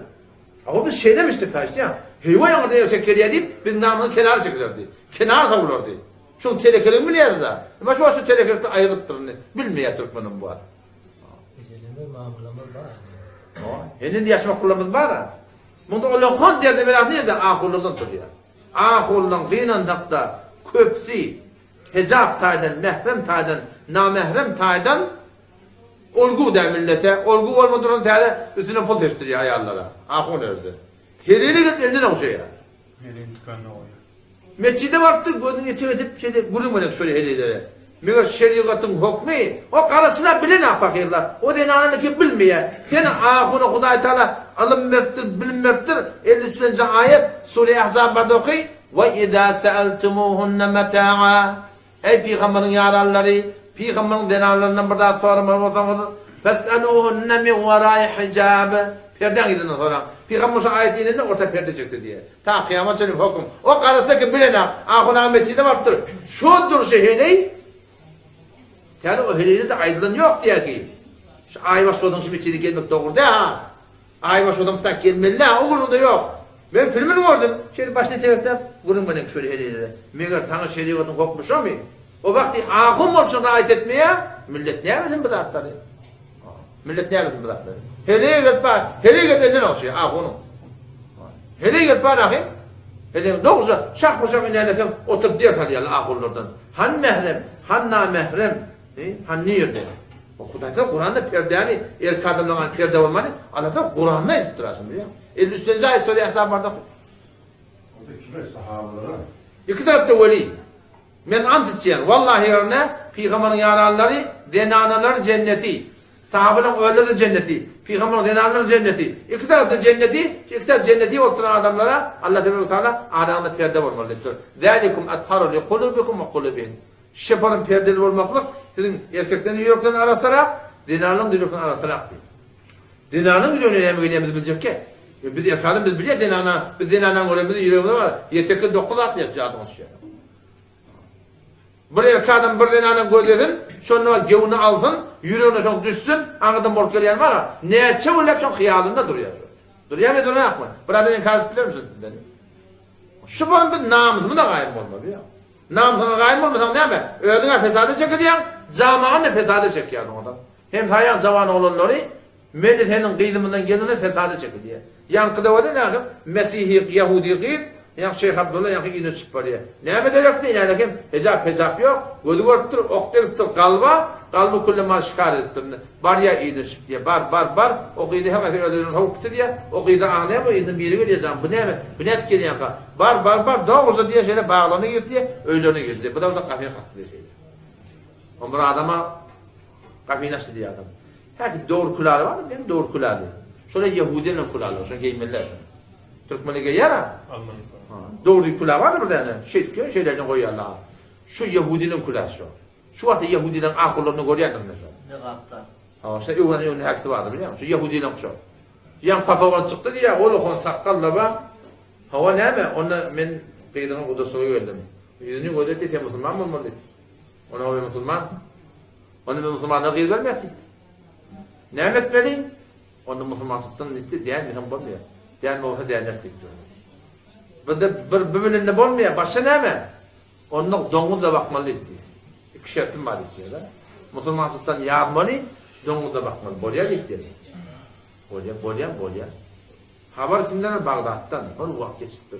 Awa biz şeýlemişdik haýsy Heýwa ýaňyda erkek gelýär diýip biz namysyň kenara çekilerdi. Kenar sowulardy. Şuň telekeligini bilýärdi da. Emma şu wagt şu telekelikden aýrylypdyr indi. Bilmeýär türkmenim bu wagt. Ejelerimiz mamalarymyz bar. Heniz ýaşmaklylarymyz bar. Munda olakan derdi belasy nirde? Ahunlardan turýar. Ahunlaň gynansak-da köpüsi hejap taýdan, mährem taýdan, namährem taýdan olgu däl millete. Olgu bolma duran täze üstünden pul seçdirýär aýallara. Ahun özde. Heleýler gelip elinden ogşaýar. Heleýini dükanyna goýýar. Metjide barypdyr, gözüni etek edip, şeýle gürrüň berýär şöyle heleýlere. Meger şerigatyň hokmy, o garaçylar bilenok pahyrlar, o zenananiki bilmeýär. Sen ahuna Hudaý Taala ylym beripdir, bilim beripdir, 53-nji aýat, Sure Ahzab barda oky, Ve izâ seeltumuhunne metâ'a Eý pygamberiň ýaranlary, pygamberiň zenanlaryndan bir zat soramaly bolsaňyz, fes'elûhunne min werâi hijâb Perdäň yzyndan soraň. Pygamber şu aýat inende orta perde çekdi diýýär. Ta kyýamat çenli höküm. O garasa kim bilenok. Ahun aga metjide barypdyr. Şu durşy heleý Täze o heleýde-de aýdylan ýok diýýär ki. Şu aýbaş bolsaň şu metjide gelmek dogry däl ha. Aýbaş bolsaň bu tak gelmeli däl, o gürrüňde ýok. Men filmini gördüm. Şeýle başyny tegeklep gürrüň beren şöyle heleýlere. Meger saňa şerigatyň hokmy şomy? O wagty ahun bolşuň raýat etmeýär, millet näbilsin bu zatlary? Millet näbilsin bu zatlary? Heleý gelip bar, heleý gelip elden ogşaýar ahunyň. Heleý gelip bar ahy. Heleýiň dogruja şah-bu-şah inäleseň oturyp ders alýarlar ahunlardan. Han mährem, han namährem, han nirde? O Hudaý Taala Kuranda perdäni erkek adamlaryň perde bolmany Allah Taala Kuranda aýdypdyr aşyny bilýäňmi? 53-nji aýat sure Ahzab barda. O da kime sahabalara? Iki tarapda weli. Men ant içýän, wallahi ýerine pygamberiň ýaranlary, zenanalary jenneti, sahabalaryň özleri-de jenneti, pygamberiň zenanlary jenneti, iki tarapda jenneti, şu iki tarap jenneti bolup duran adamlara Allah tebarek we taala araňyzda perde bolmaly diýipdir. Zalikum atharu li kulubikum we kulubihin. Şeparyň perdeli bolmaklyk siziň erkekleriň ýüreklerini arassarak, zenanlaryň ýüreklerini arassarak diýip. Zenanyň ýüregine näme gelýän biz biljekkä. Biz erkek adam biz bilýär zenana, biz zenanany görenimizde ýüregimize bar. Ýedi sekiz dokuz atlaýar jadyňa düşýär. Bir erkek adam bir zenana gözlesin, şonda gewni alsyn, ýüregine şoň düşsün, aňyrdan bolup gelýän bar. Näçe günläp şoň hyýalynda durýar şo. Durýarmy, duranakmy? Bir adam inkar edip bilermi şony sizden? Şu bolan biz namysymyza gaýym bolmaly ýa. Namysyňa gaýym bolmasaň näme? Özüň-ä fesada çekilýäň, jamagan-da fesada çekýär oňa. Hemsaýaň jawan oglanlary meni seniň gyzymyzdan gelene fesada çekilýär. Ýaňky döwede nähili mesihi ýahudi gyz ýaňky Şeýh Abdulla ýaňky yzyna düşüp barýar. Näme derekdi ýaly hem hejap pejap ýok, gözi görüpdir, ok degipdir galba, galby külle mal şikar edipdir indi. Barýar yzyna düşüp diýýär. Bar, bar, bar, o gyzy her haýsy öz özüni sowup gitdi diýýär. O gyzy aňlaýarmy yzyndan biri gelýär jan bu näme, bu nädip gelýänka. Bar, bar, bar, dogruja diýýär şeýle baglaryna girdi diýýär, öýlerine girdi diýýär. Bu da bolsa gapyny kakdy diýýär şeýle. O bir adama Gapyny açdy diýýär adam. Häki dogry külaly bardyr, men dogry külaly. Şola ýehudi bilen külaly, şony geýmeliler şony. Türkmenler geýýär-ä. Dogry küla bardyr bir däne. Şeýdip geýýär, şeýlerini goýýarlar. Şu ýehudiniň külasy şo. Şu wagtda ýehudileriň ahurlaryny görýändir men şo. Ne gapda. Ha, şo öwren öwren häkisi bardyr bilýäňmi? Şu ýehudileriň şo. Ýaň papa bolup çykdy diýýär, ol okan sakgal da bar. Hawa näme, onda men gyzyňa gudaçylyga geldim. Ýüzüni gözetdi, sen musulman bolmaly diýip. Onda men musulman. Onda men musulmanlara gyz bermez diýdi. Näme etmeli? Onda musulmançylykdan diýdi, dänmeseň bolmaýar. Dänme bolsa däner diýdi. Bizde bir bir bilende bolmaýar. Başga näme? Onda doňuz da bakmaly diýdi. Iki şertim bar diýdi. Musulmançylykdan ýazmaly, doňuz da bakmaly. Bolýar diýdi. Bolýar, bolýar, bolýar. Habar kimden? Bagdatdan. Bir wagt geçipdir.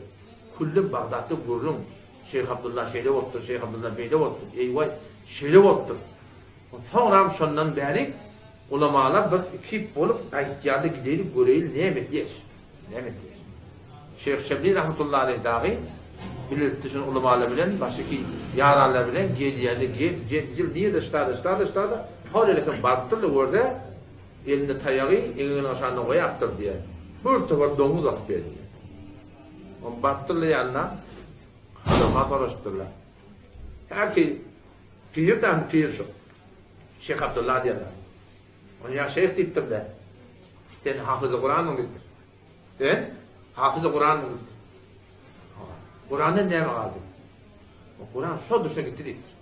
Külli Bagdatda gürrüň. Şeýh Abdylla şeýle bolupdyr, Şeýh Abdylla beýle bolupdyr, eý-waý, şeýle bolupdyr. Soňram şondan bäri ulamalar bir ekip bolup gaýtýarlar, gideýli göreýli näme edýär, näme edýär. Şeýh Şebli rahmetullahi aleýh dagy bilelikde şol ulamalar bilen, başyky ýaranlar bilen gelýärler, gel, gel, gel, nirede ştada, ştada, ştada, hor ýere barypdyrlar, görse, Elinde taýagy eňeginiň aşagynda goýapdyr diýýär. Bir topar doňuz basyp geldi. Ony barypdyrlar ýanyna, halyma soraşypdyrlar. Häki pir dämi pir şu. Şeýh Abdylla diýýärler. Ony ýa şeýh diýipdirler. Sen hafyzy Kuranmyň diýipdir. Sen hafyzy Kuranmyň diýipdir. Kurandan näme galdy? Kuran şo durşuna gitdi diýipdir.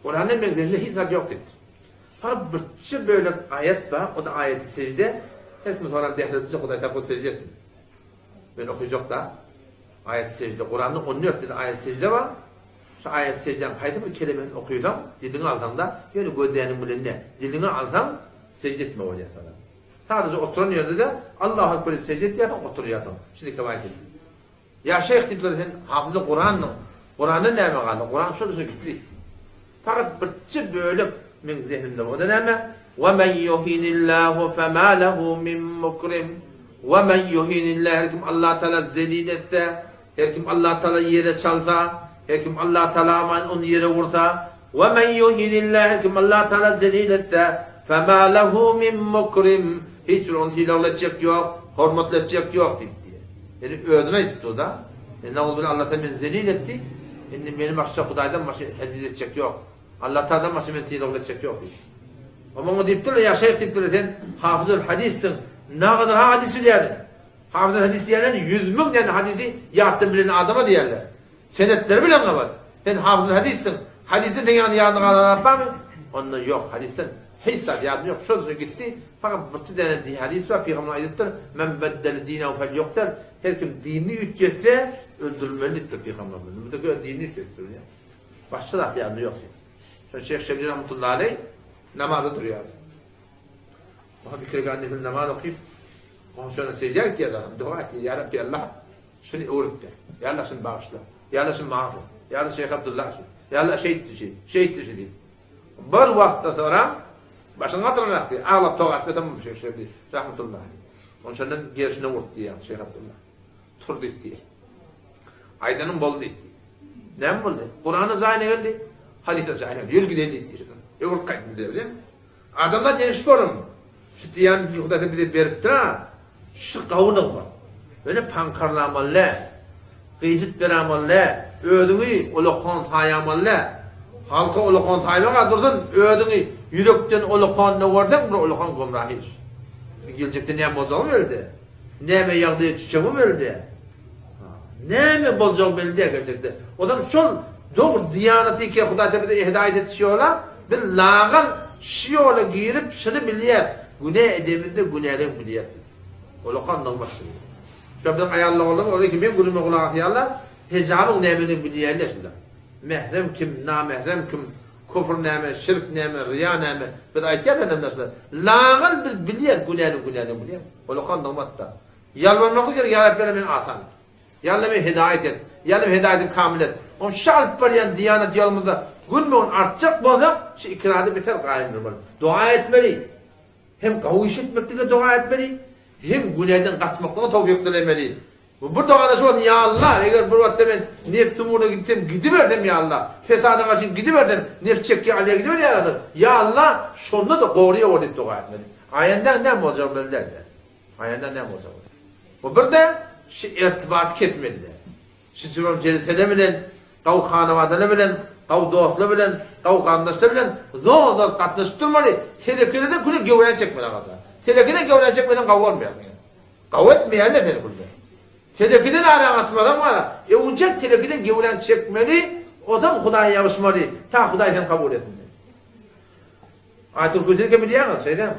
Kuranda meňzeşli hiç zat ýok diýipdir. Fakat birçe bölek aýat bar, o da aýaty sejde. Her kim soran dehlizçe Hudaý tapyp sejde etsin. Men okuyjak da. Aýat sejde. Kuranda 14 tane aýat sejde bar. Şu aýat sejdäň haýsy bir kelimesini okuýsaň, diliňe alsaň da, ýöne gözläniň bilen däl, diliňe alsaň sejde etme bolýar sana. Sadece oturan ýerde-de Allahu Ekber diýip sejde etýärsiň, oturýarsyň. Şeýle kebaýat edildi. Ýa şeýh diýipdir sen hafyzy Kurandyň. Kurandan näme galdy? Kuran şol işe gitdi diýipdir. Fakat birje bölek meň zehnimde bar. O-da näme? Ve men yuhinillahu fema lehu min mukrim. Ve men yuhinillah her kim Allah Taala zelil etse, her kim Allah Taala ýere çalsa, her kim Allah Taala aman ony ýere ursa. We men yuhinillah kim Allah Taala zelil etse, fema lehu min mukrim hiç bir ony sylaglatjak ýok, hormatlatjak ýok diýip diýýär. Ýöne özüne aýdyp dur-da. Indi nauzubilla Allah Taala meni zelil etdi. Indi meni başga Hudaýdan başga eziz etjek ýok. Allah Taaladan başga meni sylaglatjak ýok diýip. O muňa diýipdirler, ýa şeýh diýipdirler, sen hafyzul hadissiň, nagadar hadis bilýärdiň. Hafyzul hadis diýýärler, 100 müň däne hadisi ýatdan bilen adama diýýärler. Senetleri bilen gabat. Sen hafyzul hadissiň. Hadisden seň ýanyňda ýadyňda galan zat barmy? Onda ýok, hadisden hiç zat ýadymda ýok. Şol şo gitdi. Fakat birçe däne hadis bar, pygamber aýdypdyr, Men beddele dinehu felyuktel. Her kim dinini üýtgetse, öldürilmeli diýipdir pygamberimiz. Bu da dinini üýtgetipdir. Başga zat ýadymda ýok diýip. Şol Şeýh Şebli rahmetullahi aleý namaza durýardy. Oňa bir rekat nefil namaz okyp, oňa şonda seždä gitýärdi, doga etdi, Ýa Rabbi Allah, şuny öwret ber. Ýa Allah şuny bagyşla. Ýa Allah şuny maaf et. Ýa Allah Şeýh Abdullah şu. Ýa Allah şeýtdi şu, şeýtdi şu diýip. Bir wagtda soňra başyny galdyran wagty aglap doga etmesem Şeýh Şebli rahmetullahi aleý. Onuň şondan gerşine urdy ýa Şeýh Abdullah. Tur diýdi. Aýdanym boldy diýdi. Näme boldy? Kurana jaýyna geldi, hadysa jaýyna geldi. Ýör gideýin diýdi. Öwrülip gaýtdy diýdi. Adamlar deňiş boruň. Şu diýen Hudaý bize beripdir-a. Şu gawy nygmat. Ýöne paňkarlamaly däl. Gyjyt beramaly däl. Özüňi ulakan saýamaly däl. Halka ulakan saýmak-a dursun, özüňi ýürekden ulakan görseň, bir ulakan gümrahy iş. Geljekde näme boljagy belli däl. Näme ýagdaýa düşjegi belli däl. Näme boljagy belli däl geljekde. Ozam şol dogry diýanaty ki Hudaý bize hidaýat etişi ýola, biz lagal şu ýola girip şuny bilýäs, günä edemizde günäligini bilýäs. Olakan nygmat şul. Şo biziň aýallar olar, olar ki men gürrüňime gulak asýarlar, hijabyň nämedigini bilýärler şunda. Mährem kim, namährem kim, kufr näme, şirk näme, riýa näme, biz aýtýas indi şunda. Lagal biz bilýäs günäni günäligini bilýäs. Olakan nygmatda. Ýalbarmaklyk gerek, Ýa Rabbi meni asan et. Ýa Alla meni hidaýat et. Ýa Alla hidaýatyny kamil et. Oň şu alyp barýan diýanat ýolumyzda günbe-gün artjak bolsak, şu iki zady beter gaýym durmaly. Doga etmeli. Hem gowy iş etmeklige doga etmeli, hem günäden gaçmaklyga towfyk dilemeli. Bu bir dogada şu bolsun, Ýa Alla, eger bir wagtda men nebsim ugruna gitsem, gidibersem, Ýa Alla, fesada garşy gidibersem, nefs çekýär, Alyýa gidiberýär adam. Ýa Alla, şonda-da gory ýowar diýip doga etmeli. Aýanda näme boljagy belli däl. Aýanda näme boljak bolýar? Bu bir-de şu ertibaty kesmeli-dä. Şu jyram jelseler bilen, gawy hanabadalar bilen, gawy dostlar bilen, gawy garyndaşlar bilen zol-zol gatnaşyp durmaly. Telekelerden küle gewrän çekmeli agaja. Telekeden gewrän çekmeseň gawy bolmaýarsyň ýa. Gawy etmeýärler seni külde. Telekeden araňy açmasaň bar, öwünçek telekeden gewrän çekmeli, ozal Hudaýa ýabyşmaly, ta Hudaý seni kabul etsin. Aýatul Kürsini kim bilýäňiz, şeýdämi?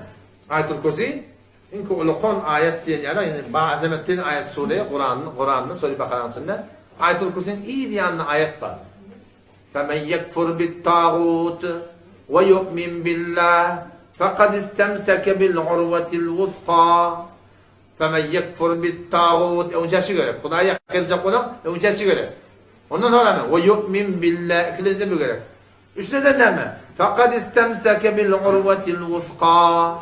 Aýatul Kürsi Iňki ulakan aýat diýen ýaly indi ba-azamet diýen aýat sure Kuranyň Kuranda sure Bakaranyň içinde Aýatul Kürsiniň yz ýanynda aýat bar. Femen yekfur bit-tagut we yu'min billah fekad istemseke bil urwatil wusqa. Femen yekfur bit-tagut öňçe şu gerek. Hudaýa ýakynjak bolaň öňçe şu gerek. Ondan soň näme? We yu'min billah ikilenji bu gerek. Üçünjiden näme? Fekad istemseke bil urwatil wusqa.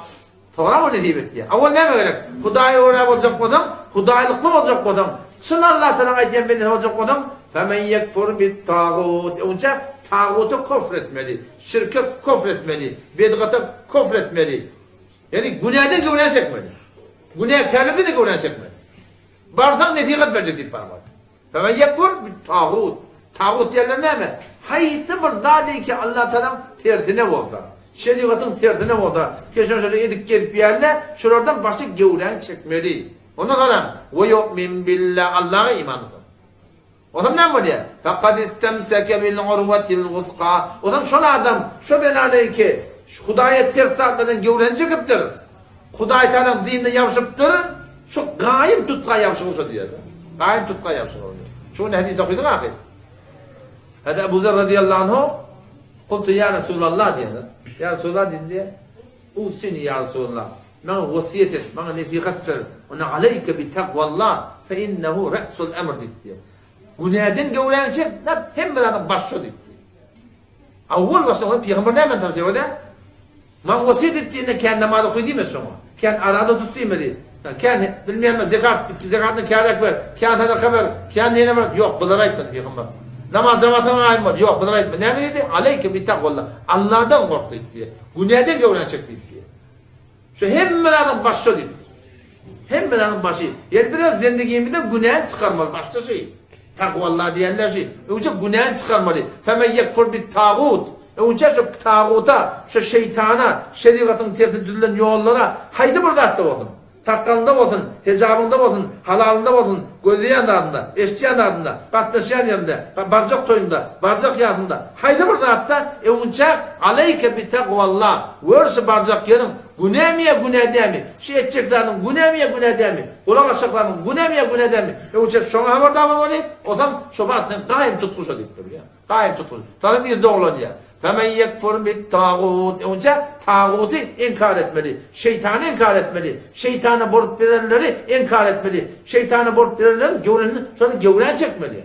Soňra o nesip etýär. Owal näme gerek? Hudaýa görä boljak bolsaň, hudaýlykly boljak bolsaň, çyn Allatalaň aýdýan bendesi boljak bolsaň, Femen ýekfur bit-tagut. Öňçä taguta kofr etmeli, şirke kofr etmeli, bidgata kofr etmeli. Ýagny günäden göwrä çekmeli. Günäkärlerden-de göwrä çekmeli. Barsaň nesihat berjek diýip barmaly. Femen ýekfur bit-tagut. Tagut diýenler näme? Haýsy bir zat ki Allatagalaň tersine bolsa, şerigatyň tersine bolsa, geçen şeýle edip gezip ýärler, şulardan başy gewräňi çekmeli. Ondan soňam we ýu'min billah Allaha iman etsin. Ondan näme bolýar? Fekad istemseke bil urwatil wusqa. Ondan şol adam, şo zenana ki Hudaýa ters zatlardan gewräni çekipdir. Hudaý Tagalaň dinine ýabşypdyr, şu gaýym tutga ýabşyp şo diýýär-de. Gaýym tutga ýabşyp bolýar. Şu gün hadys okydyk ahy. Hadi Abu Zer radiyallahu anhu Kultu ya Resulallah diýýär. Ya Resulallah diýdi diýýär. Usini ya Resulallah. Maňa wasiýet et, maňa nesihat ber. Ona aleyke bi takvallah fe innehu re'sul emr diýdi diýýär. Günäden göwräňi çek, hemme zadyň başy şo diýdi. Awwal başda ony pygamber näme tawsiýe edýär? Maňa wasiýet et diýende kän namaz oky diýmedi şoňa. Kän arada tut diýmedi. Kän bilmeýän zekat, zekatdan käräk ber, kän sadaka ber, kän näme ber. Ýok, bulary aýtmady pygamber. Namaz jemaatyňa gaýym bol. Ýok, bular aýtma. Näme diýdi? Aleýke bi takwallah. Allahdan gork diýdi. Günäden göwräňi çek diýdi. Şu hemme zadyň başy şo diýipdir. Hemme zadyň başy. Ýeri biz öz zendigimizden günäni çykarmaly başda şy. Takwallah diýenler şy. Öňçe günäni çykarmaly. Femen yekfur bit tagut. Öňçe şu taguta, şu şeýtana, şerigatyň tersine düzülen ýollara haýsy bir zatda bolsun. Sakgalynda bolsun, hijabynda bolsun, halalynda bolsun, gözleýän zadynda, eşidýän zadynda, gatnaşýan ýerinde, barjak toýunda, barjak ýasynda, haýsy bir zatda öňünçäk aleýke bi takwallah, gör şu barjak ýeriň günämi ýa günä dämi, şu etjek zadyň günämi ýa günä dämi, gulak asjak zadyň günämi ýa günä dämi, öňünçä şoňa habardar bolmaly, osam şo wagt sen gaýym tutguşa diýipdir, bilýäňmi? Gaýym tutguş. Salam yzda oglanýar. Femen yekfur bit tagut. Öňçe taguty inkar etmeli. Şeýtany inkar etmeli. Şeýtana bolup berenleri inkar etmeli. Şeýtana bolup berenleriň göwrenini şony göwrän çekmeli.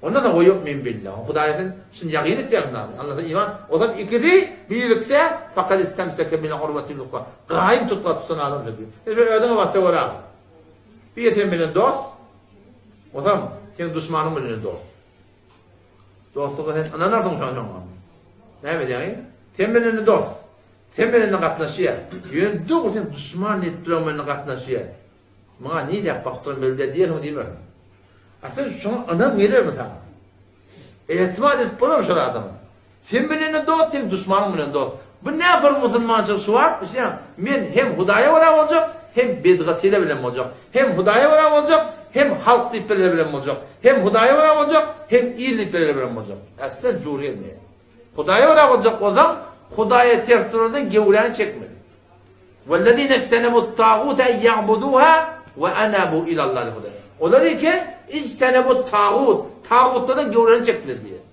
Ondan soň weýu'min billah. Hudaýa sen şuny ýagyn etýärsiň zady. Allah'a iman. Ozam ikisi birikse fakat istemseke bil urwatil wuska. Gaýym tutga tutan adam sözi. Sen şu özüňe basja görä. Bir sen bilen dost. Ozam sen duşmanyň bilen dost. Dostluga sen ynanarsyň şoň şoňa. Näme edýäň? Sen bilen indi dost. Sen bilen indi gatnaşýar. Ýöne dogry sen duşman diýip duran bilen gatnaşýar. Maňa nirä bakyp duran belli däl diýersiň diýmersiň. A sen şoňa ynam gelermi saňa? Etimat edip bolarmy şol adama? Sen bilen de dost, sen duşmanyň bilen dost. Bu ne bir musulmançylyk şu wagt, bilseň, men hem Hudaýa görä boljak, hem bedgatile bilen boljak. Hem Hudaýa görä boljak, hem halk diýip birler bilen boljak. Hem Hudaýa görä boljak, hem il diýip birler bilen boljak. Ässen jur gelmeýär. Hudaýa görä boljak bolsaň, Hudaýa ters durardan gewräňi çekmeli. Wellezine ijtenebut tagute en ya'buduha we anabu ilallahi Hudaý. Olar eke ijtenebut tagut, tagutlardan gewräni çekdiler diýýär.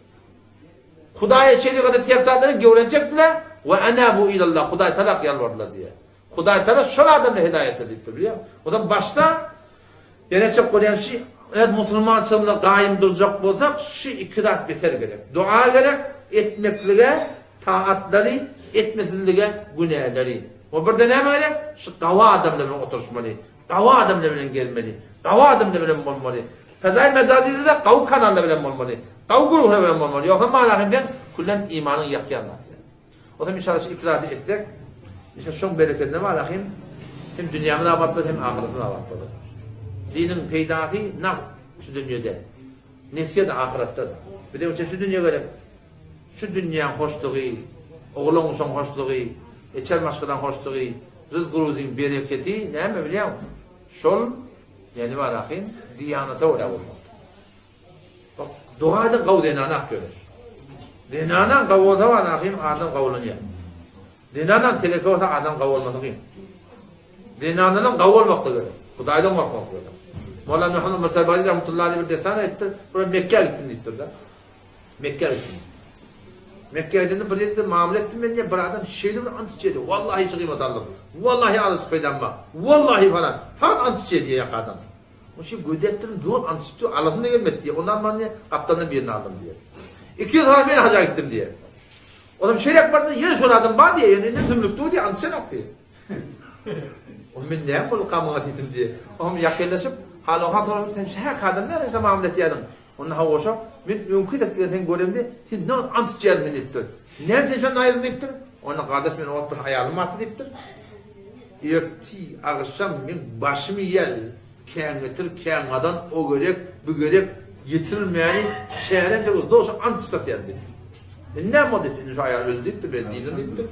Hudaýa şerigata ters zatlary gewren çekdiler, we anabu ilallah, Hudaý talak ýalbardylar diýýär. Hudaý tala şol adamlary hidaýat etdi diýipdir, bilýäňmi? O zaman başda ýene çek bolýan şi, öz musulmançylygymyza gaýym durjak bolsak, şi iki zat beter gerek. Dua gerek, etmeklige taatlary, etmesizlige günäleri. We birde näme gerek? Şi gawy adamlar bilen oturyşmaly. Gawy adamlar bilen gezmeli. Gawy adamlar bilen bolmaly. Fezaý mejazyda-da gawy kanallar bilen bolmaly. Gawy guruhlar bilen bolmaly. Ýogsa malahym sen küllen imanyňy ýakýan zat ýa. Ozam inşallah şu iki zady etsek, inşallah şoň berekedine malahym hem dünýämiz abat bolar hem ahyretimiz abat bolar. Diniň peýdasy nagt şu dünýede. Nesiýe-de ahyretde-de. Bize üçin şu dünýe gerek. Şu dünýäň hoşlugy, oglan-uşagyň hoşlugy, içer maşgalaň hoşlugy, ryzk-ruzyň bereketi näme bilýäňmi? Şol, ýagny barahyn, diýanata görä bolmalydyr. Bak, doga eden gawy zenana ak ýöreş. Zenanaň gawy bolsa barahyn, adam gawulanýar. Zenanaň teleke bolsa adam gawy bolmasy kyn. Zenanlaryň gawy bolmakda gerek. Hudaýdan gorkmak gerek. Molla Muhammed Mursabaly rahmetullahi aleyh bir dessan aýtdy. Bir Mekgä gitdim diýipdir-de. Mekgä gitdim. Mekgä gidende bir ýerde mamla etdim men diýýär, bir adam şeýle bir ant içýär diýýär, wallahi şu gyýmat aldym, wallahi azajyk peýdam bar, wallahi falan, fakat ant içýär diýýär ýaňky adam. Ol şeý gözläpdirin, dur ant içip dur, alasym-da gelmedi diýýär, ondan man diýýär, gapdalyndan birini aldym diýýär. Iki ýyl soňra men haja gitdim diýýär. Olam şeýle bardym, ýene şol adam bar diýýär, ýöne indi sümlük dur diýýär, ant içenok diýýär. Ol men näme bolduka muňa diýdim diýýär. Oňam ýakynlaşyp, hal-ahwal sorap, sen şähek adam näme sen mamla etýärdiň? Onda hawa uşak, men öňki gezek seni göremde, sen nagt ant içýärdiň sen diýipdir. Näme sen şondan aýryldyn diýipdir. Onda gardaş men o wagt bir aýalym bardy diýipdir. Ertir agşam meň başymy iýer, kän getir, kän gazan, o gerek, bu gerek, ýetirilmäni çärem ýok, dogşy ant içip satýaryn diýipdir. Indi näme boldy diýipdir, indi şu aýal öldi diýipdir, men dyndim diýipdir.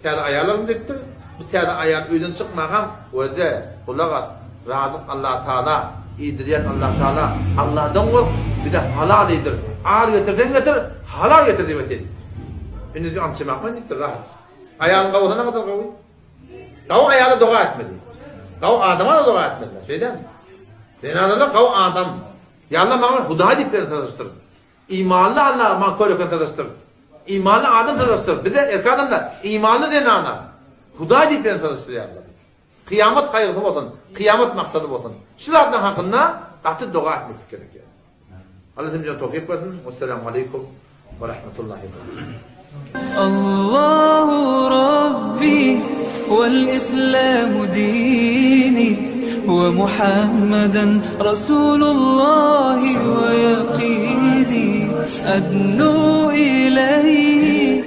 Täze aýal alyn diýipdir. Bu täze aýal öýden çykmakam gözle, gulak as, razyk Allatagala, iýdirýän Allatagala, Alladan gork, bize halal iýdir, az getirseň getir, halal getir diýip aýtýar diýipdir. Indi diýip ant içemakmen diýipdir, rahat. Aýalyň gawusa näme gawy? Gawy aýala doga etmeli. Gawy adama-da doga etmeliler, şeý dälmi? Zenanalar gawy adam. Ýa Allah maňa Hudaý diýip beren sataşdyr. Imanly Alla maňa kör eken sataşdyr. Imanly adam sataşdyr. Bize erkek adamlar imanly zenana Hudaý diýip bilen sataşdyrýarlar. Kyýamat gaýgysy bolsun, kyýamat maksady bolsun. Şu zatlaryň hakynda gaty doga etmeklik gerek. Allah hemmämize towfyk bersin. Wessalamu aleýkum we rahmetullahi we berekatuh. Allahu Rabbi wal Islamu dini we Muhammeden Rasulullahi we ýakini. أدنو إليه.